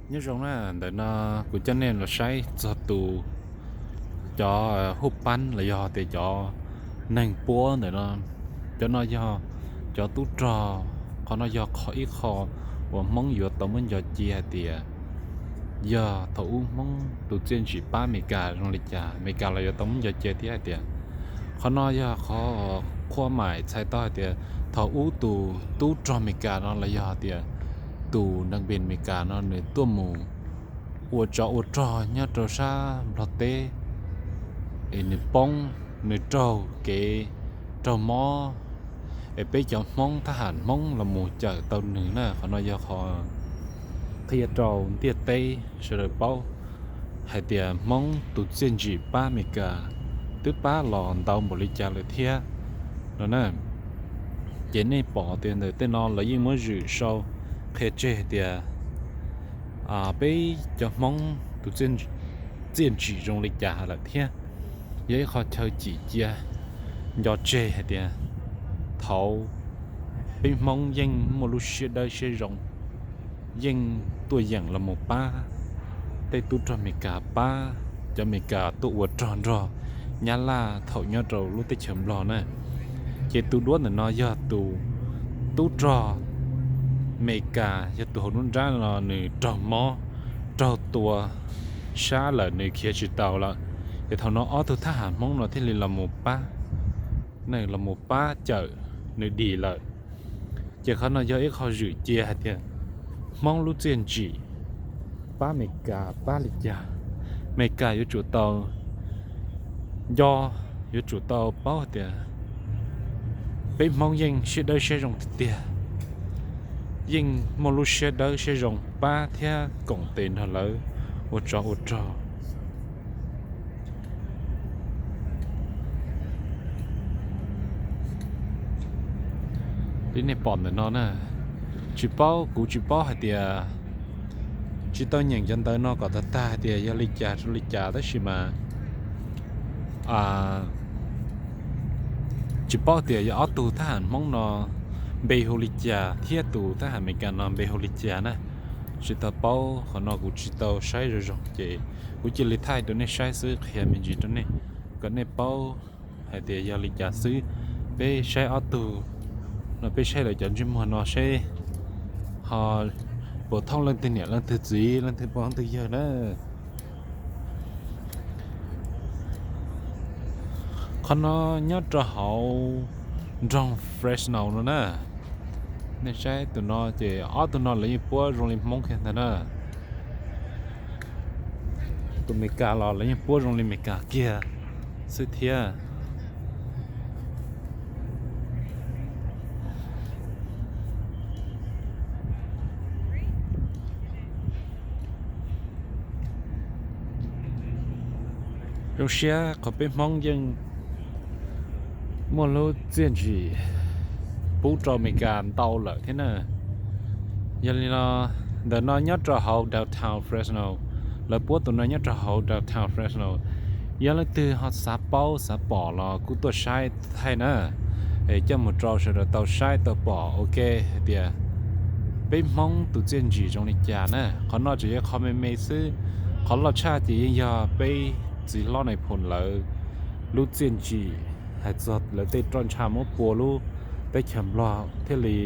Nyob zoo na, ntawm no kuv coj nej los saib txog tus, cov huj pab los yog tias cov neeg puab ntawm no. Cov no yog cov tub rog, qhov no yog qhov ib qho uas Hmoob yuav tau muab nco cia hais tias yog thaum ub Hmoob tus txiaj ntsim pab Amelikas zoo li cas, Amelikas los yuav tau muab nco cia thiab hais tias qhov no yog qhov qhua maim txhais tau hais tias thaum ub tus tub rog Amelikas no los yog tias tus nab npe Amelikas no nws tuaj mus ua tsov ua rog nyob rau sab Nplog teb, es nws poob, nws raug kev raug mob, es peb cov Hmoob, thab ham Hmoob los mus cawm tau nws na. Qhov no yog qhov qhia rau ntiaj teb sawv daws paub hais tias Hmoob tus txiaj ntsim pab Amelikas twb pab los ntau npaum li cas lawm thiab no na. Ces nej pom tias ntawm tej no lawv yeej muab zwm sau qhia tseg hais tias peb cov Hmoob tus txiaj ntsim zoo li cas lawm thiab. Yog ib qho chaw cim cia nco tseg hais tias thaum peb Hmoob yeej muaj lub siab dawb siab zoo, yeej tuaj yeem los mus pab tej tub rog Amelikas, pab cov Amelikas tuaj ua rog nrog Nyab Laj thaum nyob rau lub teb chaws Nplog na. Ces tus duab ntawm no yog tus tub rog Amelikas, yog tus hauv nruab nrab no nws raug mob, raug tua sab lawm nws khiav tsis taus lawm. Ces thaum no ob tug thab ham Hmoob no thiaj li los mus pab, los mus pab cawm nws dim lawm. Ces qhov no yog ib qho zwm cia hais tias Hmoob lub txiaj ntsim pab Amelikas pab li cas, Amelikas yuav tsum tau nco, yuav tsum tau paub hais tias peb Hmoob yeej siab dawb siab zoo tiag tiag, yeej muaj lub siab dawb siab zoo pab thiab koom tes nrog lawv ua tsov ua rog. Li nej pom ntawm no na, tsis paub, kuv tsis paub hais tias, tsis tau nyeem cov ntawv no kom tag tag hais tias yog li cas rau li cas, tab sis mas tsis paub tias yog ob tug thab ham Hmoob no npe hu li cas thiab tus thab ham Amelikas no npe hu li cas na. Tsis tau paub, qhov no kuv tsis tau saib zoo zoo ces kuv cia li thaij rau nej saib xwb, qhia me ntsis rau nej kom nej paub hais tias yog li cas xwb. Peb saib ob tug no, peb saib lawv cov ntsej muag no seb ho puas thooj leej twg niam leej twg txiv, leej twg pog leej twg yawg na. Qhov no nyob rau hauv nroog Fresno no na. Nej saib tus no ces ob tug no lawv yeej puab zoo li Hmoob kiag ntag na. Tus Amelikas los lawv yeej puab zoo li Amelikas kiag xwb thiab. Zoo siab qhov peb Hmoob yeej muaj lub txiaj ntsim pub rau Amelikas ntau lawm thiab na. Yog li no, ntawm no nyob rau hauv downtown Fresno, lawv puab tus no nyob rau hauv downtown Fresno. Yog leej twg ho xav paub xav pom los kuj tuaj saib thaij na, es coj mus rau sawv daws tau saib tau pom ua ke hais tias peb Hmoob tus txiaj ntsim zoo li cas na. Qhov no tseem yog qhov me me xwb, qhov loj tshaj ces yeej yog peb txiv hlob Nais Phoo lawv lub txiaj ntsim hais txog lawv tej roj ntsha muab pua lub teb chaws Nplog thiaj li,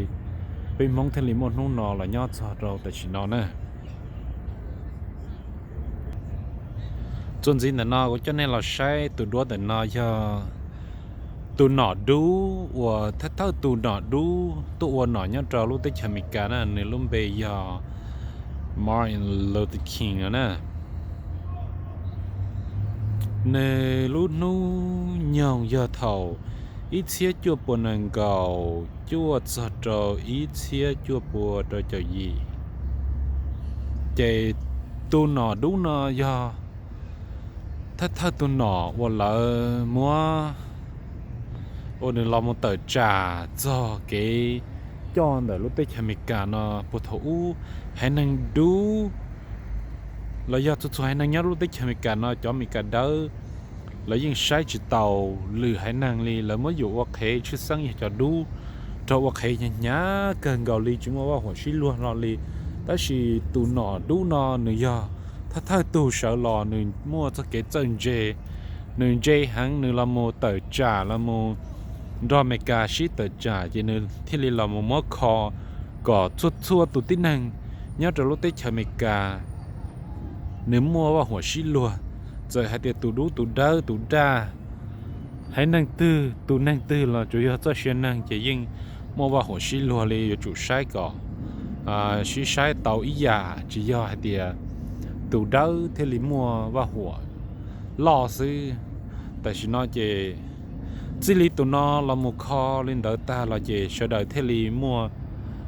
peb Hmoob thiaj li muaj hnub no los nyob txog rau tam sim no na. Txuas ntxiv ntawm no kuv coj nej los saib tus duab ntawm no yog tus nom dub uas thawj thawj tus nom dub tuaj ua nom nyob rau lub teb chaws Amelikas na, nws lub npe yog Martin Luther King no na. Nws lub hnub nyoog yog thaum ib txhiab cuaj pua nees nkaum cuaj txog rau ib txhiab cuaj pua rau caum yim. Ces tus nom dub no yog thawj thawj tus nom uas lawv muab, uas nws los mus tawm tsam txog kev coj ntawm lub teb chaws Amelikas no puag thaum ub. Haiv neeg dub los yog txhua txhua haiv neeg nyob lub teb chaws Amelikas no, cov Amelikas dawb, lawv yeej saib tsis taus lwm haiv neeg li. Lawv muab yuam ua qhev, tshwj xeeb yog cov dub, raug ua qhev hnyav hnyav kawg nkaus li, tsis muaj vaj huam sib luag hlo li. Tab sis tus nom dub no nws yog thawj thawj tug sawv los nws muaj txoj kev txawj ntse, nws ntse heev, nws los mus tawm tsam los mus nrog Amelikas sib tawm tsam ces nws thiaj li los mus muab kho kom txhua txhua tus tib neeg nyob rau lub teb chaws Amelikas nws muaj vaj huam sib luag, txawm hais tias tus dub tus dawb tus daj, haiv neeg twg tus neeg twg los tsuas yog txoj sia neeg ces yeej muaj vaj huam sib luag li. Yuav tsum saib kom sib saib tau ib yam, tsis yog hais tias tus dawb thiaj li muaj vaj huam loj xwb. Tam sim no ces txij li tus no los mus kho li ntawd tag los ces sawv daws thiaj li muaj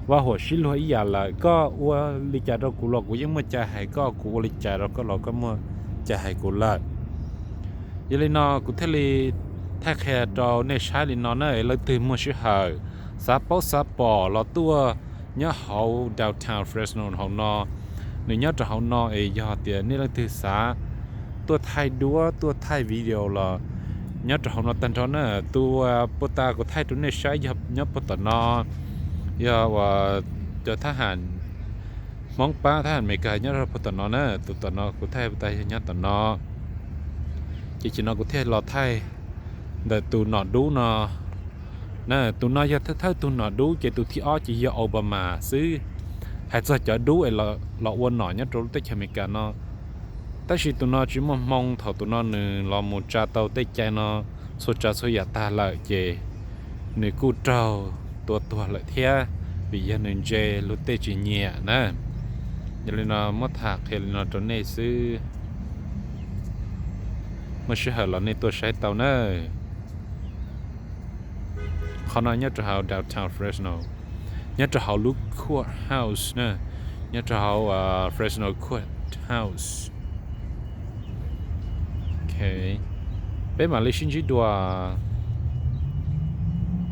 vaj huam sib luag ib yam lawm. Koj ua li cas rau kuv los kuv yeej muaj cai hais koj, kuv ua li cas rau koj los koj muaj cai hais kuv lawm. Yog li no kuv thiaj li thaij qhia rau nej saib li no na. Leej twg muaj sij hawm xav paub xav pom los tuaj nyob hauv downtown Fresno hauv no, nws nyob rau hauv no es yog tias nej leej twg xav tuaj thaij duab tuaj thaij video los nyob rau hauv no tag nrho na. Tus puas tas kuv thaij rau nej saib yog nyob puag tom no, yog uas cov thab ham Hmoob pab thab ham Amelikas nyob rau puag tom no na. Tus tom no kuv thaij puas tas yog nyob tom no. Ces nim no kuv thiaj los thaij ntawm tus nom dub no na. Tus no yog thawj thawj tug nom dub ces tus thib ob ces yog Obama xwb. Hais txog cov dub es los ua nom nyob rau lub teb chaws Amelikas no, tab sis tus no tsis muaj hmoo. Thaum tus no nws los mus tsa tau tej cai no txhua tsav txhua yam tag lawm ces nws kuj raug tua tuag lawm thiab, vim yog nws ntse luag tej tsis nyiam na. Yog li no muab tham qhia li no rau nej xwb, muaj sij hawm los nej tuaj saib tau na. Qhov no nyob rau hauv downtown Fresno, nyob rau hauv lub courthouse na, nyob rau hauv Fresno Courthouse. Peb mam li sib ntsib dua